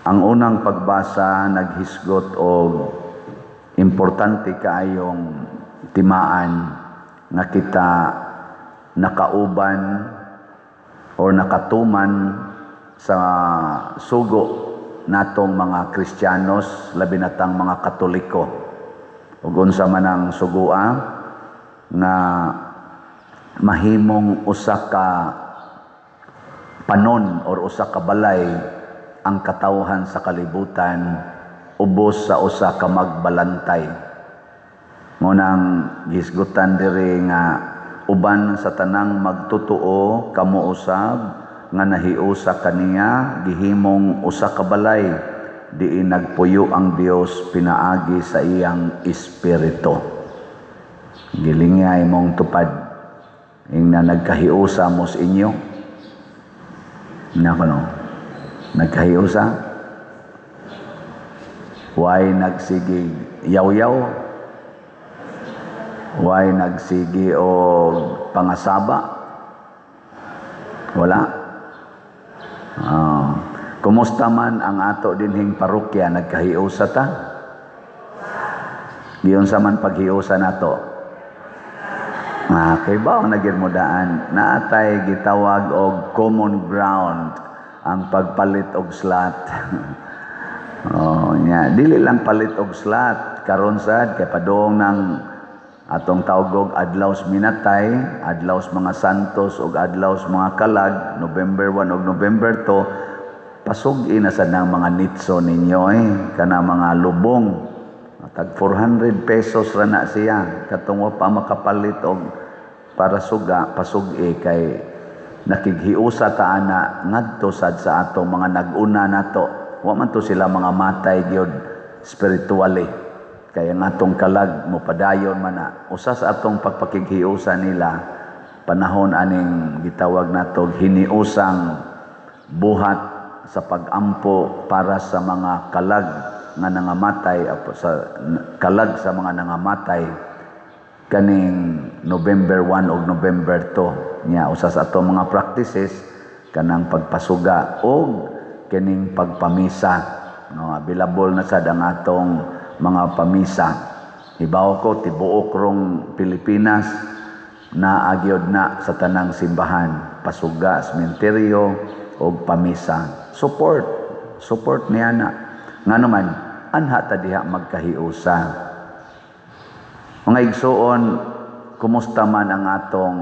Ang unang pagbasa naghisgot og importante kaayong timaan nga kita nakauban or nakatuman sa sugo natong mga Kristiyanos, labi na tang mga Katoliko. Ug unsa man ang sugua? Nga mahimong usa ka panon or usa ka balay ang katawhan sa kalibutan ubos sa usa ka magbalantay. Mao nang gihisgutan diri nga uban sa tanang magtotoo, kamo usab nga nahiusa kaniya gihimong usa ka balay diin nagpuyo ang Dios pinaagi sa iyang Espiritu. Gilingya imong tupad, ingna nagkahiusa mo sa inyo. Nako no. Nagkahiusa? Why nagsigi yaw-yaw? Why nagsigi og pangasaba? Wala? Ah. Kumusta man ang ato dinhing parokya, nagkahiusa ta? Giunsa man paghiusa nato? Ah, kay ba na gyud mo daan, naatay gitawag og common ground ang pagpalit og slot. Oh, nya dili lang palit og slot karon sad kay padung ng atong tawgog adlaw sa minatay, adlaw sa mga santos ug adlaw sa mga kalag, November 1 ug November 2, pasug-i na sad ng mga nitso ninyo eh, kana mga lubong. Tag 400 pesos ra na siya katong wa pa makapalit og para suga pasug-i, kay nakighiusa ta ana ngadto sad sa atong mga nag-una nato. Wa man to sila mga matay gyud spiritually, kaya ang atong kalag mopadayon man na. Usa sa atong pagpakighiusa nila panahon aning gitawag nato hiniusang buhat sa pagampo para sa mga kalag nga nangamatay, sa kalag sa mga nangamatay kaning November 1 ug November 2. Nya usa sa atong mga practices kanang pagpasuga og kining pagpamisa, no? Available na sad ang atong mga pamisa. Hibaw ko tibuok rong Pilipinas na agyod na sa tanang simbahan, pasuga, sementeryo og pamisa. Support, support niya na. Ngano man anha ta diha magkahiusa. Mga igsuon, kumusta man ang atong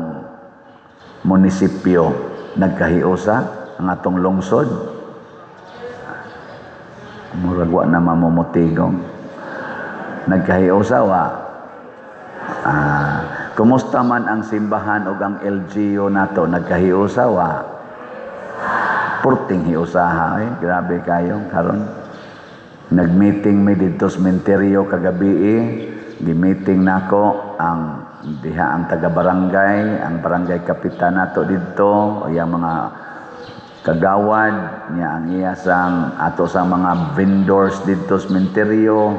munisipyo? Nagkahiusa ang atong lungsod? Murag wa na mamumutigong. Nagkahiusa wa? Ah, kumusta man ang simbahan ug ang LGU nato? Nagkahiusa wa? Purting hiusaha eh. Grabe kayo karon. Nag-meeting mi didto sa sementeryo kagabi eh. Gi-meeting nako ang diha ang taga barangay, ang barangay kapitan nato didto, yang mga kagawad niya, ang iya sang ato sa mga vendors didto sa sementeryo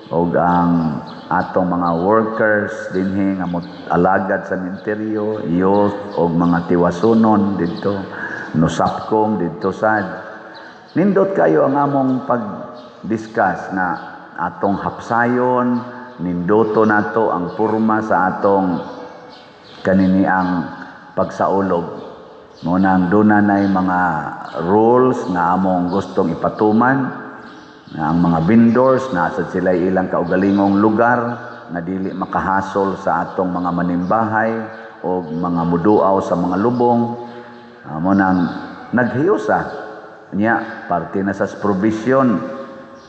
ug ang atong mga workers dinhi nga alagad sa sementeryo, youth ug mga tiwasunon didto, nusapkom didto sad. Nindot kayo ang among pag-discuss na atong hapsayon, nindoto nato ang porma sa atong kaniniang pagsaulog. Mao nang duna nay mga rules nga among gustong ipatuman na ang mga vendors naa sad sila ilang kaugalingong lugar nga dili makahasol sa atong mga manimbahay o mga muduaw sa mga lubong. Mao nang naghiusa niya, parte na sa provision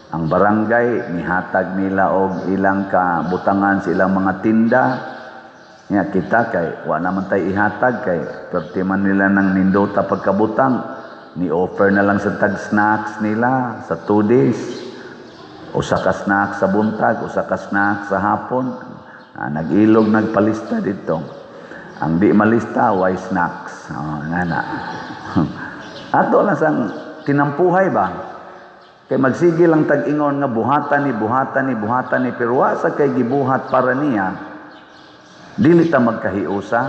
ang barangay, nihatag nila og ilang kabutangan sa ilang mga tinda niya. Kita kay wa naman tay ihatag kay perti man nila ng nindota pagkabutang. Ni offer na lang sa tag snacks nila sa 2 days, usa ka snack sa buntag, usa ka snack sa hapon. Ah, nag-ilog, nagpalista dito. Ang di malista, way snacks. Oh, nga na ato lang sang tinampuhay ba, kay magsige lang tag-ingon nga buhatan ni, buhatan ni, buhatan ni, pero wa sa kay gibuhat para niya, dili ta magkahiusa.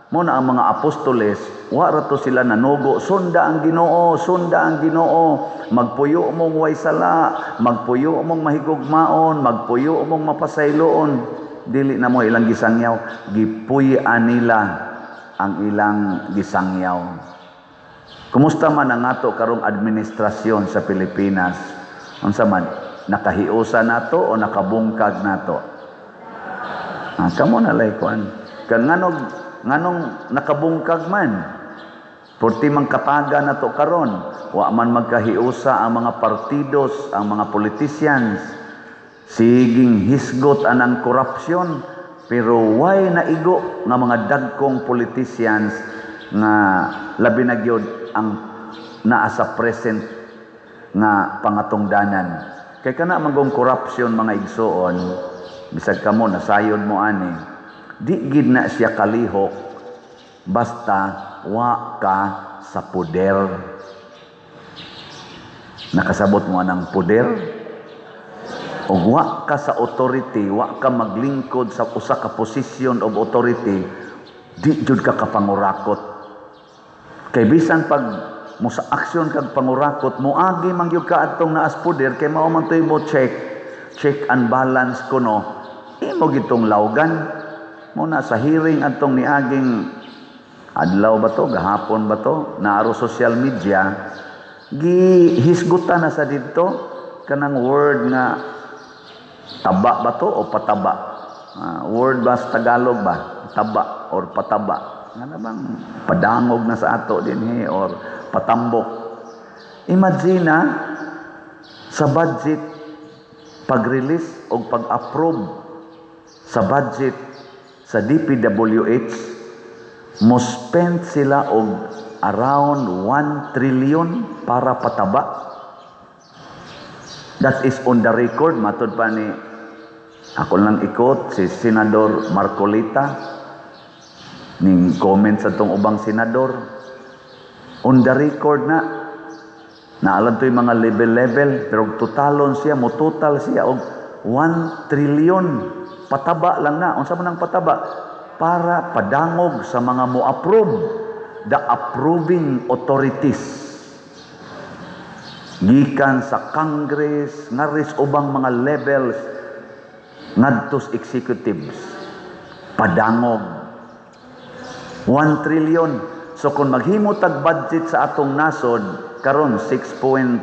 Mo na ang mga apostoles, wa ra to sila nanugo, "Sunda ang Ginoo, sunda ang Ginoo, magpuyo mong way sala, magpuyo mong mahigugmaon, magpuyo mong mapasayloon." Dili na mo ilang gisangyaw, gipuy-an nila ang ilang gisangyaw. Kumusta man ang ato karong administrasyon sa Pilipinas? Unsa man, nakahiusa nato o nakabungkag nato? Ah, kamo na lay kuan. Kan nganong nganong nakabungkag man? Purti man kataga nato karon, wa man magkahiusa ang mga partidos, ang mga politicians. Siging hisgot anang korupsyon, pero way naigo nga mga dagkong politicians nga labi na gyud ang naa sa present nga pangatungdanan. Kay kana manggong corruption, mga igsuon, bisag kamo nasayod mo ani, di gid na siya kalihok basta wa ka sa poder. Nakasabot mo anang poder? Og wa ka sa authority, wa ka maglingkod sa usa ka position of authority, di jud ka kapangurakot. Kay bisan pag mo sa aksyon kag pangurakot, moagi man gyud ka adtong naas poder, kay mao man to'y mo check, check and balance kuno, imo gitong lawgan. Mo na sa hearing adtong niaging adlaw ba to, gahapon ba to, naaro social media, gihisgutan na sa didto kanang word nga taba ba to o pataba? Ah, word ba sa Tagalog ba? Taba or pataba? Nga na bang padangog na sa ato dinhi or patambok. Imagine na sa budget, pag-release o pag-approve sa budget sa DPWH, mo spend sila og around 1 trillion para pataba. That is on the record, matod pa ni ako lang ikot si Senador Marcoleta ning comment sa tong ubang senador. On the record na naalam to yung mga level-level, pero totalon siya, mo total siya og 1 trillion pataba lang na. Unsa man ang pataba? Para padangog sa mga mo-approve, the approving authorities, gikan sa Congress ngaris ubang mga levels ngadtos executives, padangog 1 trillion. So kung maghimo tag budget sa atong nasod karon, 6.7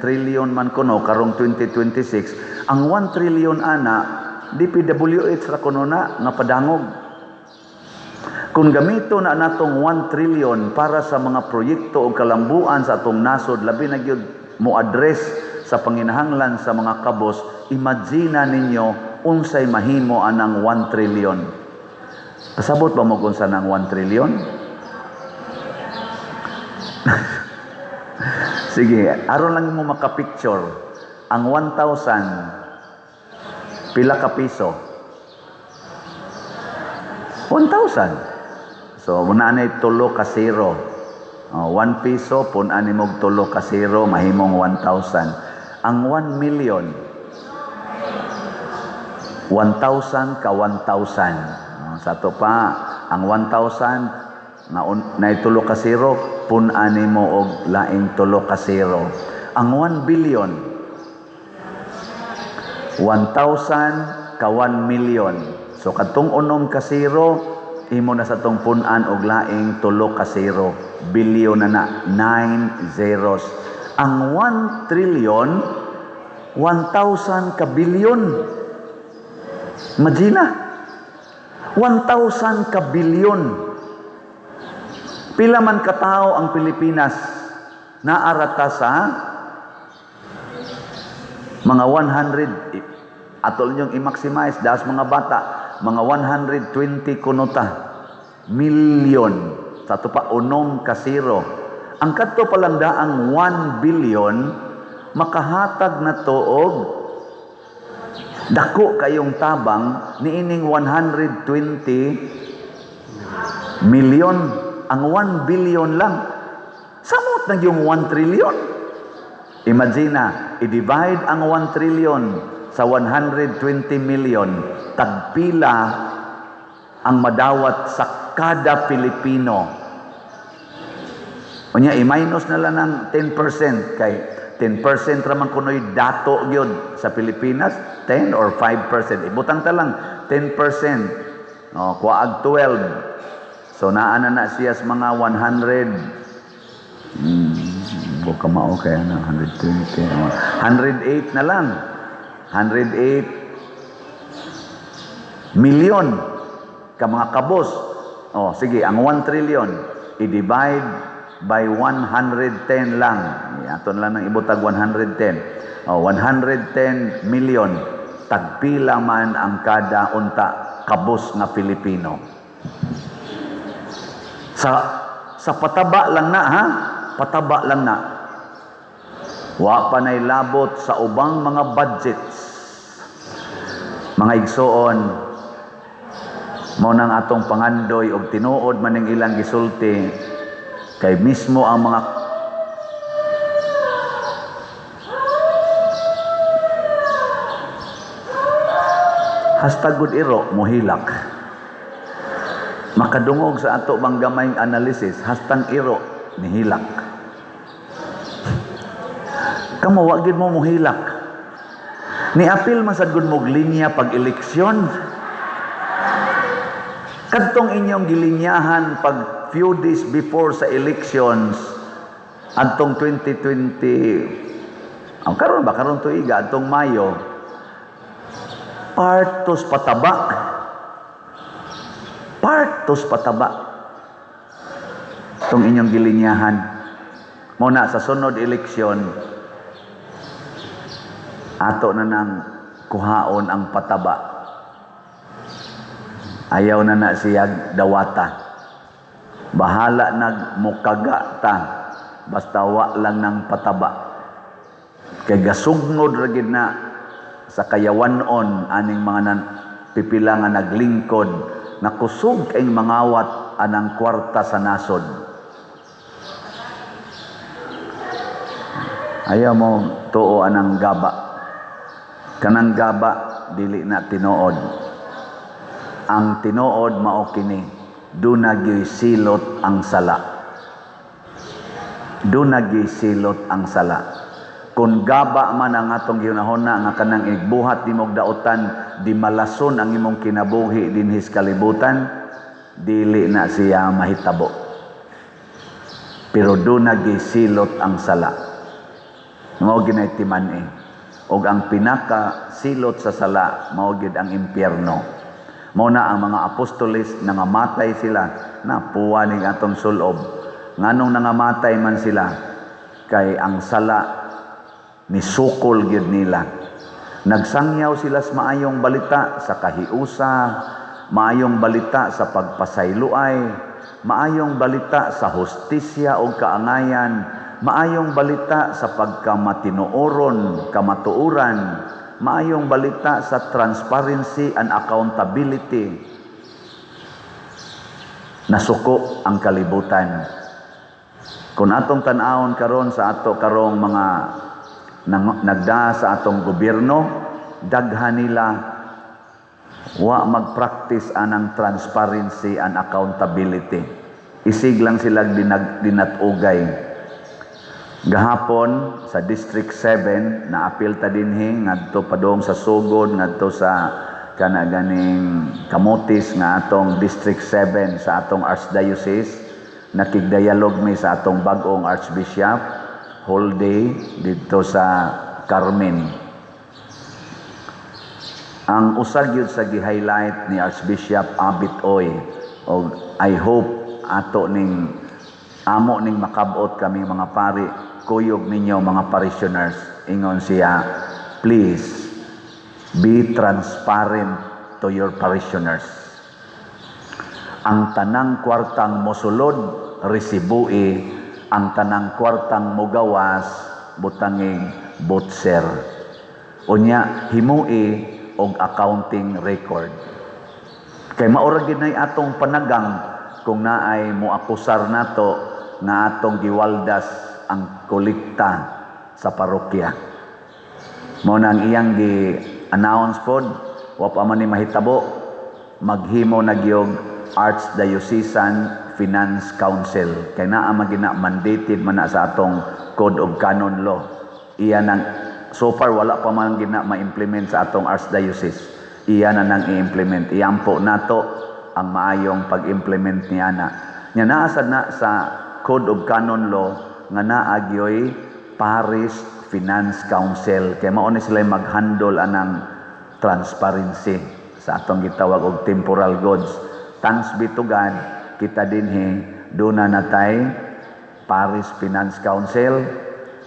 trillion man kuno karong 2026, ang 1 trillion ana DPWH ra kuno na nga padangog. Kung gamito na natong 1 trillion para sa mga proyekto o kalambuan sa atong nasod, labi na gyud mo address sa panginahanglan sa mga kabos, imagine ninyo unsay mahimo anang 1 trillion. Kasabot ba mo kung saan ang 1 trillion? Sige, aron lang mo makapicture. Ang 1,000, pila ka piso? 1,000. So, muna na tulo ka zero. Oh, 1 piso, pun-an nimog tulo ka zero, mahimong 1,000. Ang 1 million, 1,000 ka 1,000. Oh, sa to pa, ang 1,000, na, na tulo ka zero, pun-an nimo og laing tulo ka zero. Ang 1 billion, 1,000 ka 1 million. So kadtong unom ka zero, imo na sa tong pun-an og laing tulo ka zero. Billion na na, 9 zeros. Ang 1 trillion, 1,000 ka billion. Imagine, 1,000 ka billion. Pila man katao ang Pilipinas? Naarata sa mga 100, ato ninyong i-maximize das mga bata, mga 120 kuno ta million. Sa ato pa, unom ka zero. Ang kadto palang daang 1 billion makahatag na to og dako kayong tabang niining 120 million. Ang 1 billion lang, samot na yung 1 trillion. Imagine na, i-divide ang 1 trillion sa 120 million, tagpila ang madawat sa kada Pilipino. Unya, i-minus na lang ng 10% kay 10% ra man kuno'y dato gyud sa Pilipinas, 10 or 5%. Ibutang ta lang 10%. Oh, kuhaag 12. So naa na na siya sa mga 100, buka mao kaya na 120, oh, 108 na lang. 108 million ka mga kabos. Oh, sige, ang 1 trillion i-divide by 110 lang. Aton lang nang ibutag 110. Oh, 110 million, tagpila man ang kada unta kabos nga Pilipino. Sa pataba lang na, ha? Pataba lang na. Wa pa na'y labot sa ubang mga budgets. Mga igsoon, mao nang atong pangandoy og tinuod man ning ilang gisulti kay mismo ang mga hastag gud iro mohilak. Makadungog sa ato bang gamayng analysis, hastang iro nihilak. Kamo, wa gyud mo mohilak. Ni apil man sad gud mog linya pag eleksyon. Kadtong inyong gilinyahan pag few days before sa elections adtong 2020, ang karon ba, karon tuiga, adtong Mayo, partos pataba, partos pataba tong inyong gilinyahan. Mao na sa sunod eleksyon, ato na nang kuhaon ang pataba. Ayaw na na siya dawata. Bahala nag mukaga ta, basta wa lang ng pataba. Kay gasugnod ra gid na sa kayawanon aning mga nan, pipila nga naglingkod nga kusog kay mangawat anang kwarta sa nasod. Ayaw mo tuo anang gaba. Kanang gaba dili na tinuod. Ang tinuod mao kini, duna gyoy silot ang sala. Duna gyoy silot ang sala. Kung gaba man ang atong gihunahuna nga kanang igbuhat nimog daotan, di malason ang imong kinabuhi dinhis kalibutan, dili na siya mahitabo. Pero duna gyoy silot ang sala. Mao ginay timan-i. Og ang pinaka silot sa sala mao gyud ang impyerno. Mao na ang mga apostoles nangamatay sila na puwa ning atong sulob. Nganong nangamatay man sila? Kay ang sala nisukol gyud nila. Nagsangyaw sila sa maayong balita sa kahiusa, maayong balita sa pagpasayloay, maayong balita sa hustisya o kaangayan, maayong balita sa pagkamatinuoron, kamatuoran, maayong balita sa transparency and accountability. Nasuko ang kalibutan. Kung atong tan-awon karon sa ato karong mga nagda sa atong gobyerno, daghan nila wa magpractice anang transparency and accountability. Isig lang sila dinatugay. Gahapon sa District 7 naapil ta dinhi ngadto padung sa Sugod, ngadto sa kana ganing Camotes nga atong District 7 sa atong Archdiocese. Nakigdialog mi sa atong bag-ong Archbishop whole day didto sa Carmen. Ang usag yun sa gi-highlight ni Archbishop Abit Oy, og I hope ato ning amo ning makabot kami mga pari, kuyog ninyo mga parishioners, ingon siya, "Please be transparent to your parishioners. Ang tanang kwartang mosulod, resibui. Ang tanang kwartang mogawas, butangig butser. Unya himui og accounting record." Kay maura gid nay atong panagang kung naay moakusar nato nga atong giwaldas ang kolekta sa parokya. Mao na ang iyang gi-announce pod, wa pa man ni mahitabo. Maghimo na gyud Archdiocesan Finance Council kay naa man gina, mandated man na sa atong Code of Canon Law. Iya nang so far wala pa man gina ma-implement sa atong archdiocese. Iya na nang i-implement. Iampo nato ang maayong pag-implement niya na. Nya naa sad na sa Code of Canon Law nga naa gyoy Parish Finance Council kay mao ni sila mag-handle anang transparency sa atong gitawag og temporal goods. Thanks be to God, kita dinhi duna natay Parish Finance Council.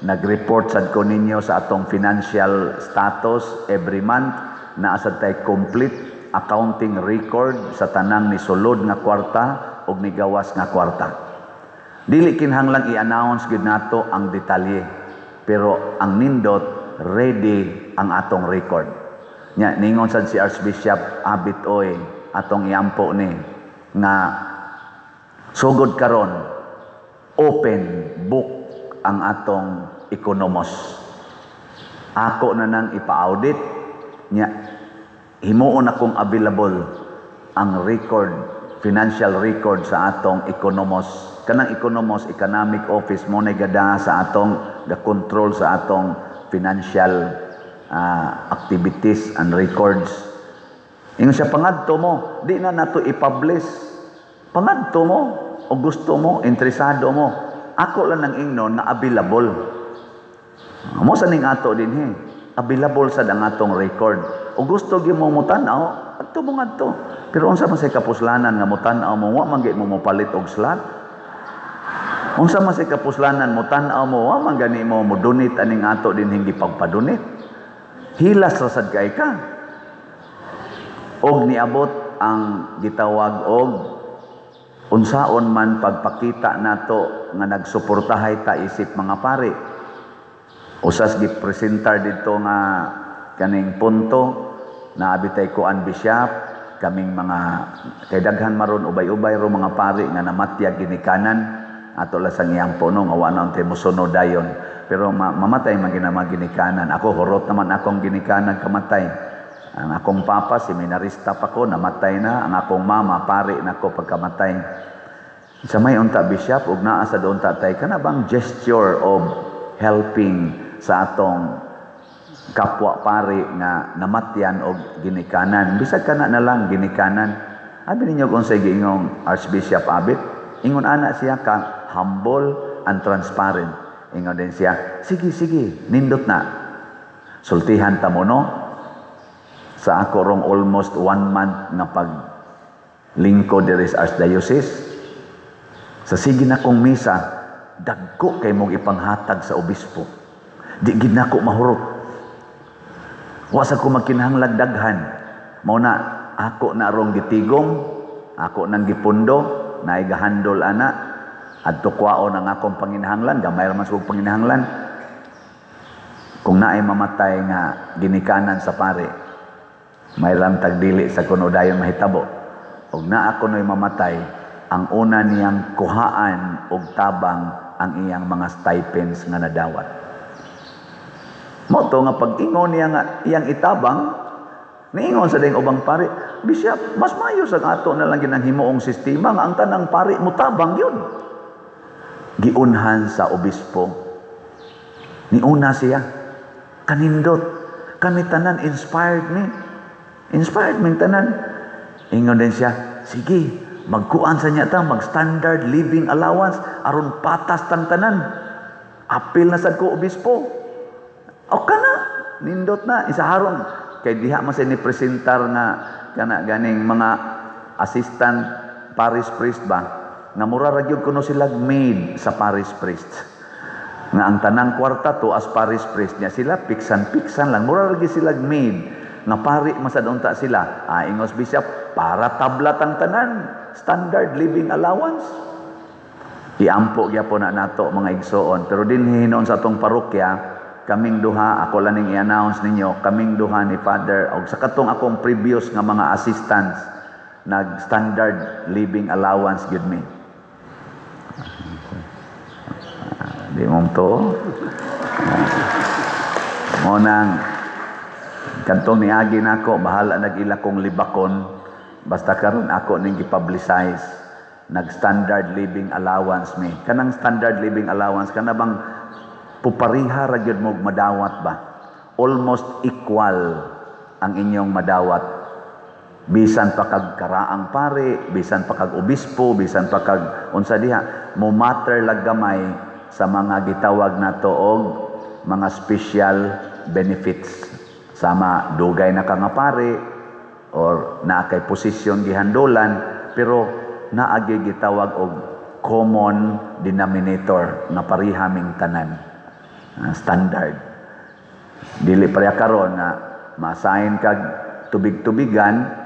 Nag-report sad ko ninyo sa atong financial status every month. Naa sad tay complete accounting record sa tanang ni sulod nga kwarta ug nigawas nga kwarta. Dili kinahanglang i-announce gyud nato ang detalye, pero ang nindot, ready ang atong record. Nya ningon sad si Archbishop Abit Oy, atong iampo ni, nga sugod karon open book ang atong economos. Ako na nang ipa-audit nya, himuon akong available ang record, financial record sa atong economos. Kanang economos, economic office mo na gada sa atong ga control sa atong financial activities and records. Ingon siya, "Pangadto mo, di na nato i-publish. Pangadto mo, o gusto mo, interesado mo. Ako lang nang ingnon na available." Mo sa ning ato dinhi. Available sad ang atong record. O gusto gyud mo mutan-aw, adto mo ngadto. Pero unsa man say kapuslanan nga mutan-aw mo, wa man gyud mo mopalit og slot? Unsa man say kapuslanan mutan-aw mo, wa man gani mo mo donate aning ato dinhing gipagpa-donate? Hilas ra sad kay ka. Og niabot ang gitawag og unsaon man pagpakita nato nga nagsuportahay ta isip mga pari. Usas gipresentar dito nga kaning punto na abitay kuan, bishop, kaming mga kay daghan maron, ubay-ubay ro mga pari nga namatyag ginikanan. Ato lang sang iyang puno nga wa na untay mosunod dayon, pero mamatay man gina mga ginikanan. Ako, hurot naman akong ginikanan kamatay. Ang akong papa, seminarista pa ko, namatay na. Ang akong mama, pari na ko pagkamatay. Sa may unta, bishop, ug naa sa doon tatay kana bang gesture of helping sa atong kapwa pari nga namatyan og ginikanan, bisag kana na lang ginikanan. Abi ninyo kung sa giingong Archbishop Abit, ingon ana siya ka humble and transparent. Ingon din siya, "Sige, sige, nindot na." Sultihan ta mo, no? Sa ako rong almost one month nga pag lingkod diri sa Archdiocese, sa sige na kong misa, dagko kay mong ipanghatag sa obispo. Di gid nako mahurot. Wa sa ko magkinahanglag daghan. Mao na ako na rong gitigom, ako nang gipundo, naay gahandol ana, adto kwaon ang akong panginahanglan, gamay ra man sa kong panginahanglan. Kung naay mamatay nga ginikanan sa pare, may lang tagdili sa kuno dayon mahitabo. Og naa kuno'y mamatay, ang una niyang kuhaan og tabang ang iyang mga stipends nga nadawat. Mo to nga pag-ingon niya nga iyang itabang, niingon sa ding ubang pari, "Bishop, mas mayo sa ato na lang ginang himuong sistema nga ang tanang pari mutabang yun." Giunhan sa obispo. Niuna siya. Kanindot. Kami tanan inspired ni. Inspired min tanan. Ingon din siya, "Sige, magkuan sa niya ta, mag-standard living allowance, aron patas tang tanan." Apil na sad ko obispo. O kana, nindot na, isaharon. Kay diha man sa ni presentar nga kana ganing mga assistant parish priest ba, nga mura ra gyud kuno sila maid sa parish priest. Nga ang tanang kwarta to as parish priest niya sila piksan-piksan lang, mura ra gyud sila maid nga pari masad unta sila. Ah, ingos bishop, para tablat ang tanan, standard living allowance. Iampo gyapon na nato, mga igsoon. Pero din hinuon sa atong parokya, kaming duha, ako lang ning i-announce ninyo, kaming duha ni Father og sa katong akong previous nga mga assistants, nag standard living allowance gyud mi. Di mo to. Mo nang kantong niagi nako, bahala nag-ila kong libakon. Basta karon ako ning gi-publicize, nag standard living allowance mi. Kanang standard living allowance, kana bang pupariha ra gyud mo madawat ba? Almost equal ang inyong madawat. Bisan pa kag karaang pare, bisan pa kag obispo, bisan pa kag unsa diha, mo matter lag gamay sa mga gitawag nato og mga special benefits. Sama dugay na ka nga pare or naa kay posisyon gihandulan, pero naagi gitawag og common denominator nga pareha ming tanan. Standard. Dili pareha karon nga ma-assign kag tubig-tubigan,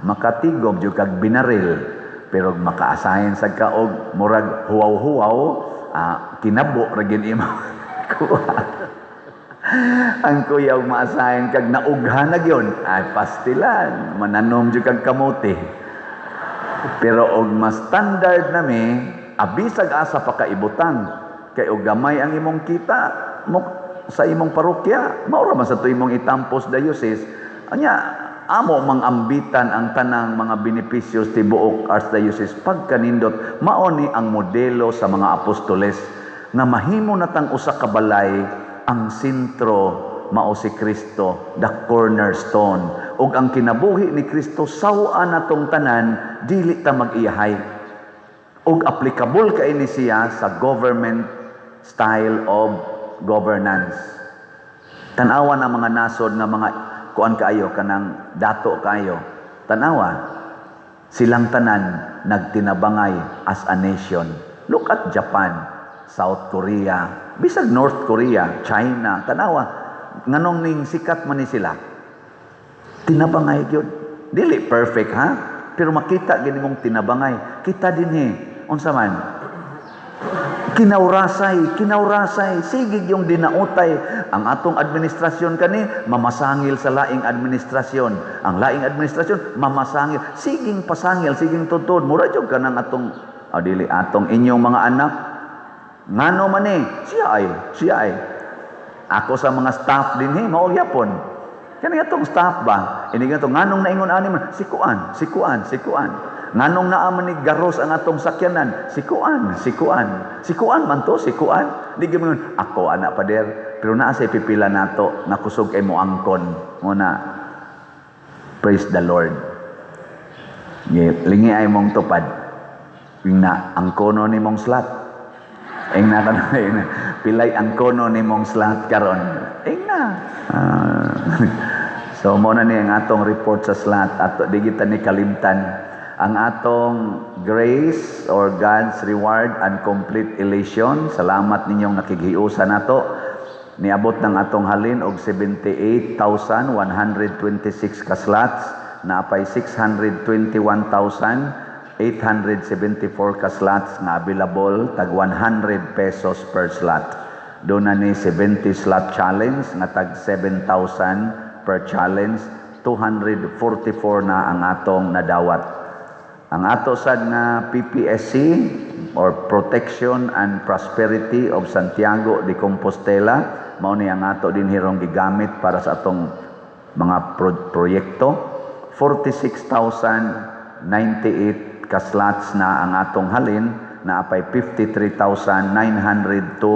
makatigom jud kag binaril, pero maka-assign sad ka og murag huwaw-huwaw, kinabo ra gyud imo kuha. Ang kuyaw ma-assign kag naughan na gyud, ay pastilan, mananom jud kag kamote. Pero og mas standard na mi, abisag asa pa ka ibutang, kay og gamay ang imong kita mo sa imong parokya, mao ra man sa to imong itampos diocese. Anya, amo mang ambitan ang tanang mga benepisyo tibuok archdiocese pagkanindot. Mao ni ang modelo sa mga apostoles nga mahimo natang usa ka balay, ang sentro mao si Kristo, the cornerstone. Ug ang kinabuhi ni Kristo saw-a natong tanan, dili ta mag-iyahay. Ug applicable kay ni siya sa government style of governance. Tan-awa na mga nasod nga mga kuan kaayo, kanang dato kaayo. Tanawa silang tanan nagtinabangay as a nation. Look at Japan, South Korea, bisag North Korea, China, tanawa nganong ning sikat man ni sila. Tinabangay gyud. Dili perfect ha, pero makita gini mong tinabangay. Kita dinhi, unsa man? Kinawrasay, kinawrasay, sige yung dinautay. Ang atong administrasyon kani, mamasangil sa laing administrasyon. Ang laing administrasyon, mamasangil. Siging pasangil, siging tutod. Mura jud kanang atong, dili atong, inyong mga anak. Ngano man eh, siya ay, siya ay. Ako sa mga staff dinhi, mao gyapon. Kani atong staff ba? Ini to nganong naingon ani man, si kuan, si kuan, si kuan. Nganong naa man ni garos ang atong sakyanan, si kuan, si kuan. Si kuan man to, si kuan. Di gyud mo ako ana, pader, pero naa sa pipila nato nga kusog kay mo angkon. Mo na praise the Lord. Ye, lingi ay mong tupad. Ingna ang kono ni mong slot. Ingna ka na, ingna. Pilay ang kono ni mong slot karon. Ingna. So mo na ni ang atong report sa slot ato, di kita ni kalimtan ang atong grace or God's reward and complete elation. Salamat ninyong nakighiusa nato. Niabot ng atong halin og 78,126 ka slots, naapay 621,874 ka slots nga available, tag 100 pesos per slot. Doon na ni 70 slot challenge nga tag 7,000 per challenge, 244 na ang atong nadawat. Ang ato sad nga PPSC or Protection and Prosperity of Santiago de Compostela, mao ni ang ato din hirong gigamit para sa atong mga proyekto. 46,098 ka slots na ang atong halin, na apay 53,902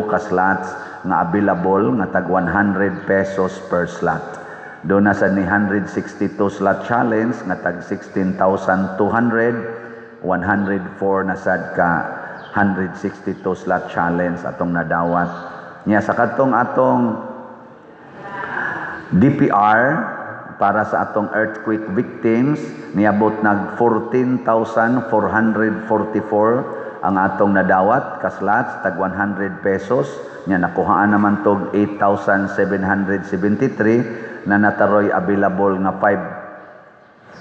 ka slots nga available nga tag 100 pesos per slot. Doon na sa ni 162 slot challenge nga tag 16,200, 104 na sad ka 162 slot challenge atong nadawat. Nya sa kadtong atong DPR para sa atong earthquake victims, niabot nag 14,444 ang atong nadawat ka slots tag 100 pesos. Nya nakuhaan naman tog 8,773 na nataroy available nga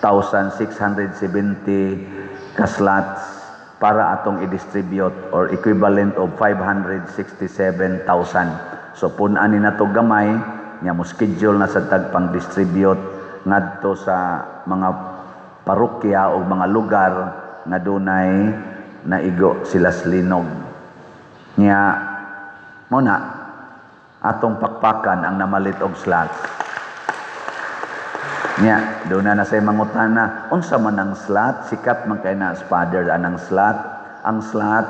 5,670 ka slots para atong i-distribute or equivalent of 567,000. So pun-an ni nato gamay, nya mo schedule na sa tag pang distribute ngadto sa mga parokya o mga lugar nga dunay naigo sila sa linog. Nya mo na atong pakpakan ang namalit og slots. Nya, duna na say mangutana, unsa man ang slot? Sikat man kay na, Father, anang slot. Ang slot,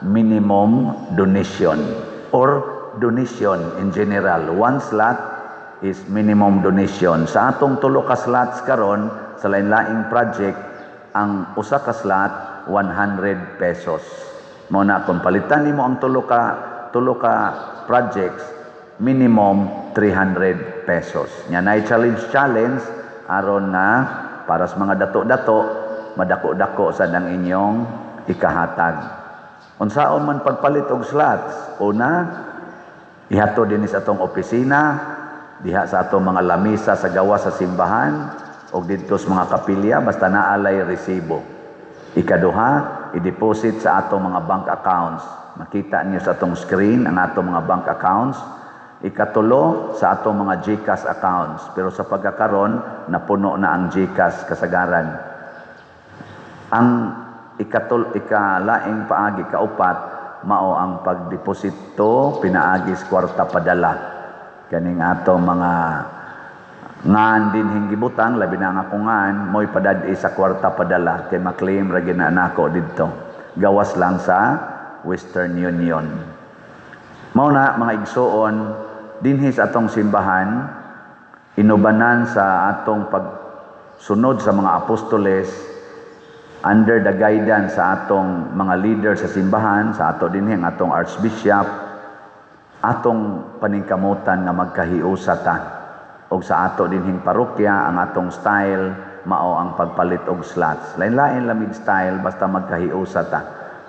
minimum donation or donation in general. One slot is minimum donation. Sa atong tulo ka slots karon sa lain-laing project, ang usa ka slot 100 pesos. Mao na kung palitan nimo ang tulo ka projects, minimum 300 pesos. Nya nay challenge challenge aron nga para sa mga dato-dato, madako-dako sad ang inyong ikahatag. Unsaon man pagpalit og slots? Una, ihatod dinhi sa atong opisina, diha sa atong mga lamisa sa gawas sa simbahan o didto sa mga kapilya, basta naa lay resibo. Ikaduha, i-deposit sa atong mga bank accounts. Makita niyo sa atong screen ang atong mga bank accounts. Ikatulo, sa atong mga GCash accounts. Pero sa pagkakaron, napuno na ang GCash kasagaran. Ang ikatul ikalaing paagi, kaupat, mao ang pagdeposito pinaagi sa kwarta padala. Kaning ato mga ngan dinhing gibutang, labi na nga akong ngan, mo'y padad-i sa kwarta padala kay maklaim ra gyud na nako didto. Gawas lang sa Western Union. Mao na, mga igsuon, dinhi sa atong simbahan, inubanan sa atong pagsunod sa mga apostoles, under the guidance sa atong mga leader sa simbahan, sa ato dinhi ang atong archbishop, atong paningkamutan nga magkahiusa ta. Og sa ato dinhing parokya, ang atong style mao ang pagpalit og slots. Lain-lain lamig style, basta magkahiusa ta.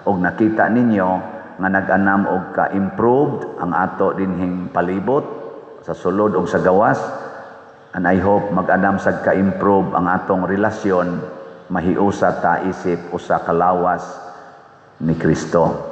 Og nakita ninyo nga nag-anam og ka-improved ang ato dinhing palibot sa sulod og sa gawas, and I hope mag-anam sad ka-improve ang atong relasyon, mahiusa ta isip usa ka lawas ni Kristo.